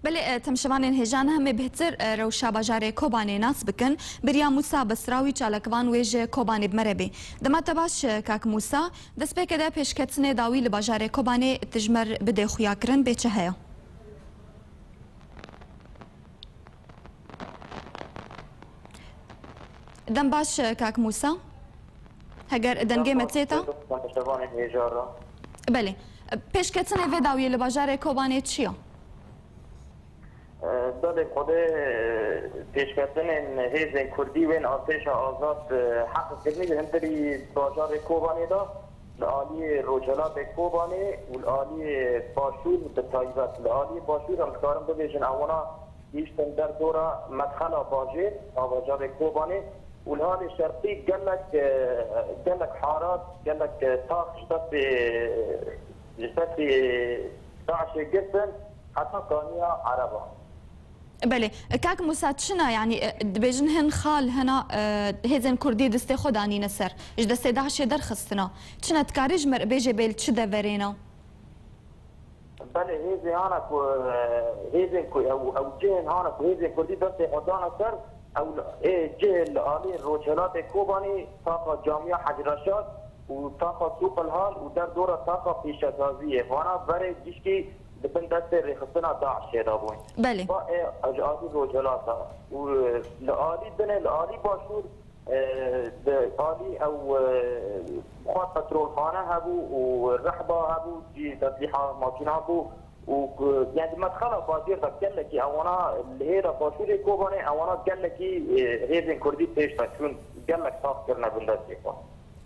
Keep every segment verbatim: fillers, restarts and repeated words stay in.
Belê, e, temşivanên hêjan em ê bêhtir, e, rewşa bajarê Kobanê nas bikin. Biriya Mûsa Besrawî çalakvan wê ji Kobanê bi me re bê. Dema te baş, e, kak Mûsa, destpêkê de pêşketinê dawî li bajarê Kobanê tu ji me re bidê xuyakirin bê çi heye? Dem baş, e, kak Mûsa. Heger dengê me tê ta? Belê. Pêşketinê vê dawiyê li bajarê Kobanê çi ya? Belê, Xwedê, pêşketinên hêzên Kurdî, wên artêşa azad, e, heqkirinî li hundirî bajarê Kobanê de, li aliyê rojhilatê Kobanê û li aliyê başûr bi taybet. Li aliyê başûr em dikarin bibêjin, ewana gihîştin derdora medxela bajêr a bajarê Kobanê û li halê şerqî gelek, e, gelek harat, gelek, e, tax ji destê, ji destê DAIŞê girtin, heta kaniya Ereba. Belê. Kak Mûsa, çina, yanî, e, dibêjin hin xal hina, e, hêzên Kurdî destê xwe danîne ser, ji destê DAIŞê derxistina. Çina dikarî ji me re bêje bê li çi deverê ne? Belê, hêzên hana ku, e, hêzên ku ew, ew cihên hana ku hêzên Kurdî destê xwe dana ser, ew ê cihê li aliyê rojhilatê Kobanî, taxa Camiya Hec Reşad û taxa Sûq el Hal û derdora taxa pîşesaziyê. Vana berê gişkî di bin destê rêxistina DAIŞê de bûn. Belê. Va ê ji alî rojhilata û, e, li alî dinê, li alî başûr, e, di alî ew, e, xwe petrolxane hebû û rehba hebû, cî teslîha makîna bû û ku, yani di medxela bajêr de gelekî ewana li hêla başûrê Kobanê ewana gelekî, e, hêzên Kurdî pêş de çûn, gelek tax kirine bin destê xwe.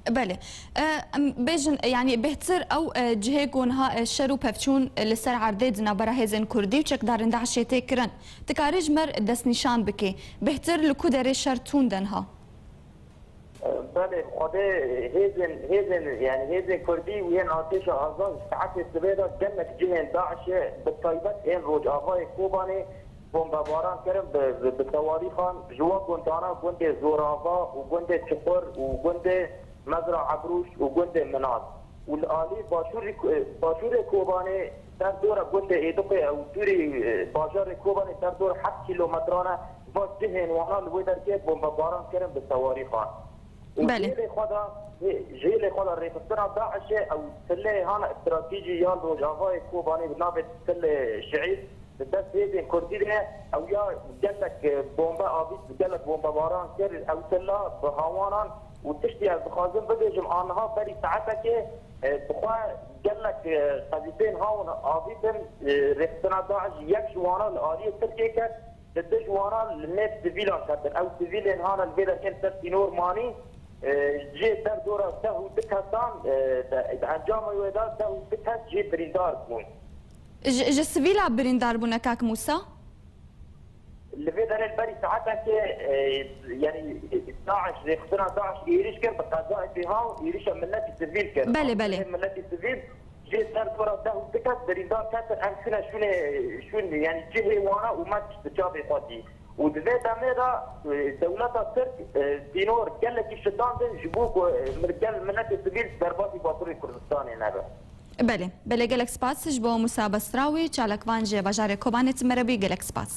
Belê. E, em bêjin, e, yanî bêhtir ew, e, cihê ku niha, e, şer û pevçûn, e, li ser erdê di navbera hêzên Kurdî û çekdarên DAIŞê tê kirin. Dikarî ji me re destnîşan bikê. Bêhtir li ku derê şer tûnd e niha? E, belê, Xwedê hêzên, hêzên, yanî hêzên Kurdî û yên artêşa azad ji saetê sibê de gelek cihên DAIŞê, bi taybet ên rojavayê Kobanê, bombebaran kirin bi, bi, bi tewarîxan, ji wan gundana gundê Zorava û gundê Çuqur û gundê Mezra Ebrûş û gundê Minaz. Û li alî başûrî, e, başûrê Kobanê, derdora gundê Êdiqê ew dûrî, e, bajarê Kobanê derdora heft kîlometran e, va cihên wana li wê derkê bombebaran kirin bi tewarîxan. Û Belê. Ji hêlê xwe de, ji hêlê xwe de rêxistina DAIŞê ew tilê hana stratejî ya Rojavayê Kobanê bi navê tilê Şiîr, di dest hêzên Kurdî de ew ya gelek, e, bombe avît, gelek bombebaran kir. Ew tila bi hawanan û tiştî ez dixwazim bibêjim, aniha berî saetekê, e, bi xwe gelek, e, qezîfên hawan avîtin, e, rêxistina DAIŞ yek ji wana li aliyê Tirkiyê ket, di dij wana li nêv sivîlan ketin. Ew sivîlên hana li vê derkên ser sînor manî, e, cihê derdora deh û du kesan, e, di, di encamê wê de deh û du kes jî birîndar bûn. Ji, ji sivîla birîndar bûne, kak Mûsa? Li vê derê li berî saetekê, e, yanî, e, DAIŞ, rêxistina DAIŞ êrîş kir bi qezayê pêha û êrîşa miletî sivîl kir. Belê, belê. Miletî sivîl jê ser dora deh û du kes birîndar ketin, em çûne şûnê, şûn, yanî cihê wana û me tişt bi çavê xwe dî. Û di vê demê de, e, dewleta Tirk, e, sînor gelekî şitandin ji bo ku, e, gel miletê sivîl derbasî Bakurê Kurdistanê nebe. Belê, belê, gelek spas ji bo Mûsa Besrawî, çalakvan ji bajarê Kobanê, tu me re bûyî, gelek spas.